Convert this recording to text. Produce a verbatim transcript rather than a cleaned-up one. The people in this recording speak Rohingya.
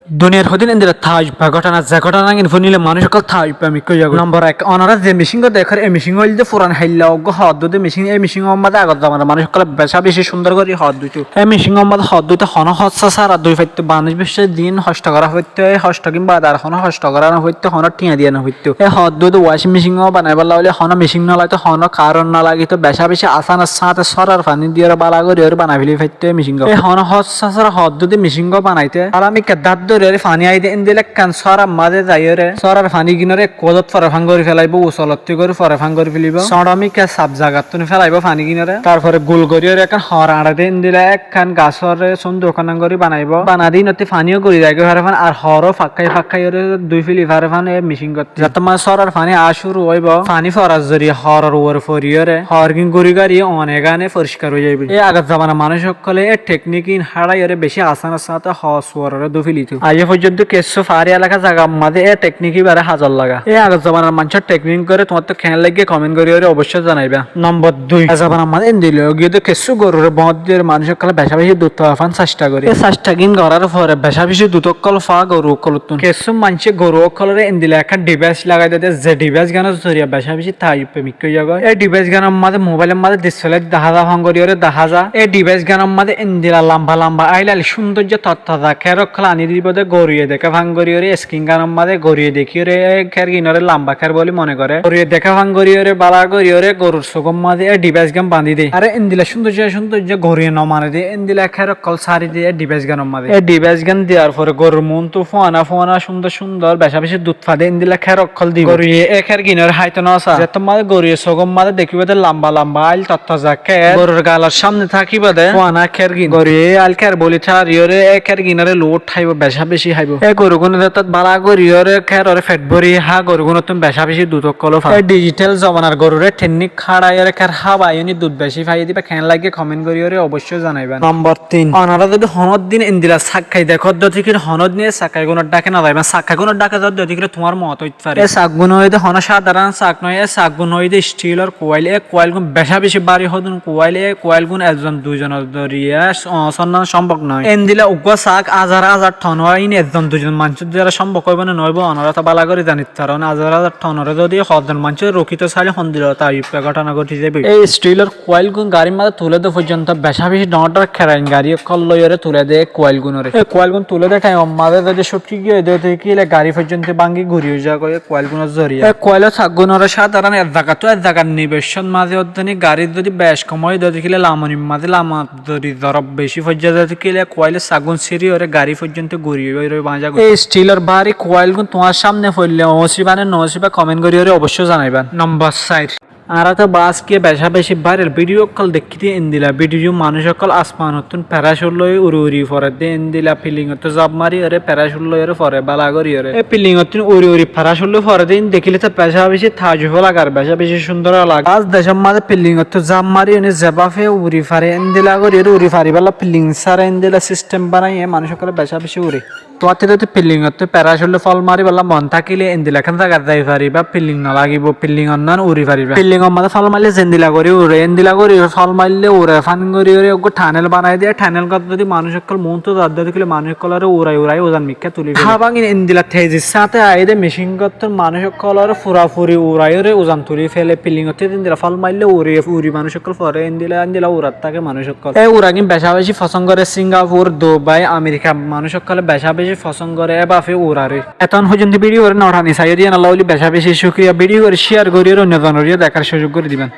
Duniyar hodún endilla taajjub góthona, ze góthonagín fúnile manúic ókkol taajjub mikká ói zagói. Nombor ek, onorá ze mecín gán dekór, e mecín óilde furan háilla uggúa hoóddu de mecín. E mecín or mazé agor zobanar manúic ókkole becá becí cúndor gorí hoóddu dúito. E mecín or mazé hoóddu dúito honó hóssa sára dúi faittó, baáñc boccór din hoctho gorá foittó, e hocthogín baade ar honó hoctho gorá no foittó, honó thiañ diya no foittó. E hoóddu dúito washing mecín banaibálla óile honó mecín no laitó, honó karon no lagitó, becá becí asánor sáñte sórar faní diyóre bála gorí óre banai feli faittó e mecín gán. E honó hóssa sára hoóddu dúito mecín gán banaité. Alamikká dát dóri óre faní aide endilla ekkán sórar mazé zaiyóre sórar faníginóre ekku ozot fore fán gorí felaibó, usolottí gorí fore fán gorí felaibó. Sóñçomikká saf zagattún felaibó faníginóre. Tarfore gul gorí óre ekkán hoor añçe de endilla ekkán gasóre sóndu ekkán gorí banaibó. Banaide ínottí faníyo gorí zaigói fare fán, ar hooró fakkái fakkái óre dúi feli fare fán e mecín gottí. Zettót mazé sórar faní aá cúru óibo, faní forar zoriya hooror uore foriyóre hoorgín gúri gari onegáne foriskar ói zaibói. E agor zobanar manúic ókkole e teknikgín háçaiyóre becí asánor sáñte hoor suororé dúi felitó. Aijjó foijjonto kessú faári elaka zagar mazé e teknik íbaré hazar laga. E agor zobanar maincór teknik goré tuáñrtú keén laiggé komen gorí óre oboicco zanaibá. Nombor dui, e zobanar mazé endilla ói giyé de kessú goruré boóñt diyóre manúic ókkole becá becí dut faa fán cesta goré. E cestagín gorár fore becá becí dut ókkol faa goru ókkolottún. Kessú maincé goru ókkolóre endilla ekkán dhibais lagai de, ze dhibais gánor zoriya becá becí taajjub mikká ói zagói. E dhibais gánor mazé, mobáilor mazé disfelét dahá za fán gorí óre dahá za. E dhibais gánor mazé endilla lamba lamba áil áil cúndoijja tottaza kér ókkol aní dibou de, goruye deká fán gorí óre eskin gánor mazé goruye dekíyóre e kérginóre lamba kér bóli mone goré. Goruye deká fán gorí óre bála gorí óre gorur sogór mazé e dhibais gán bañdí de. Aré endilla cúndoijja cúndoijja goruye no mane de, endilla kér ókkol sári de e dhibais gánor mazé. E dhibais gán diyar fore gorur muúntu fúana fúana cúndor cúndor becá becí dut faa de endilla kér ókkol dibou. Goruye e kérginóre háito no saá. Zettót mazé goruye sogór mazé dekíbou de lamba lamba áil tottaza kér gorur galor sámne tákibou de fúana kérgin. Goruye e áil kér bóli táriyóre e kérginóre luwót háibou, becá becí háibou. E gorugúne zettót bála gorí óre kéroré fet bóri há, gorugúnottún becá becí dut ókkol faa. E dijital zobanar goruré teknik háçaiyóre kér hábaiyóni dut becí faiyé de íba keén laiggé komen gorí óre oboicco zanaibá. Nombor tin, onorá zodi honódin endilla sakkai dekódde óile honódin e sakkaigúnor dháke no zaibá. Sakkaigúnor dháke zodde óile tuáñr moot óit fare. E sakgún óilde honó sádaron sak noó, e sakgún óilde sthílor kuáil. E kuáilgún becá becí bári hodún kuáil. E kuáilgún ezzon duizonor zoriya, o, sónnan cómbob noó. Endilla uggúa sak ázar ázar tonor, ín ezzon duizon maincór duara cómbob óibo né noóibo, onorá tó bála gorí zanit farón. Ázar ázar tonoré zodi hozzon maincé rukító sailé hondilla taajjub góthona góthi zaibói. E sthílor kuáilgún garír mazé tulé de foijjonto becá becí dhoóñr dhoóñr kerain garí ókkol loiyóre tulé de e kuáilgúnoré. E kuáilgún tulé de thaimor mazé zodi cútki giyói de óile garí foijjonto báñgi guri ói zagói e kuáilgúnor zoriya. E kuáilor sakgúnoré sádaron ek zagattú ek zagar nibeccót mazé óddeni garír zodi bec kom ói de óile lamonir mazé lamot zodi zorob becí foijjé de óile kuáilor sakgún síri óre garí foijjonto guri ói óre báñgi zagói. E sthílor bári kuáilgún tuáñr sámne foille óñsibá né noóñsibá komen gorí óre oboicco zanaibá. Nombor sair, añára tó baás giyé becá becí báiral bídiyo ókkol dekkí de endilla bídiyo manúic ókkol asmanottún peracút loi uri uri fore de endilla filingottú zaf mari óre peracút loi óre fore bála gorí óre. E filingottún uri uri peracút loi fore de ín dekíle tó becá becí taajjub lagar, becá becí cúndor lagar. Baás decór mazé filingottú zaf mari óne zebáfe uri fare endilla gorí óre uri faribálla filing sára endilla sistem banaiyé manúic ókkole becá becí ure. Tuáñttú zodi filingottú peracút loi fól maribálla mon tákile endilla ekkán zagat zai faribá, filing no lagibó, filing onnán uri faribá. Filingor mazé fól maille zendilla gorí ure, endilla gorí fól maille ure fán gorí óre uggúa thanel banai de. Thanel gán zodi manúic ókkol muúntu zadde óile manúic ókkolóre urai urai uzan mikká tulí fele. Hábangin endilla tezir sáñte aiyé de mecín gottún manúic ókkolóre furafuri urai óre uzan tulí fele. Filingottú zendilla fól maille uri uri manúic ókkol fore endilla endilla urat táke manúic ókkol. E uragín becá becí fosón goré Singapur, Dubai, Amerikar manúic ókkole becá becí fosón goré e báfe uraré. Etón foijjonto bídiyo goré no thani saiyó de yíanolla óile becá becí cúkuriya. Bídiyo goré cíyar gorí óre oinno zonoré dekár cúzuk gorí diban.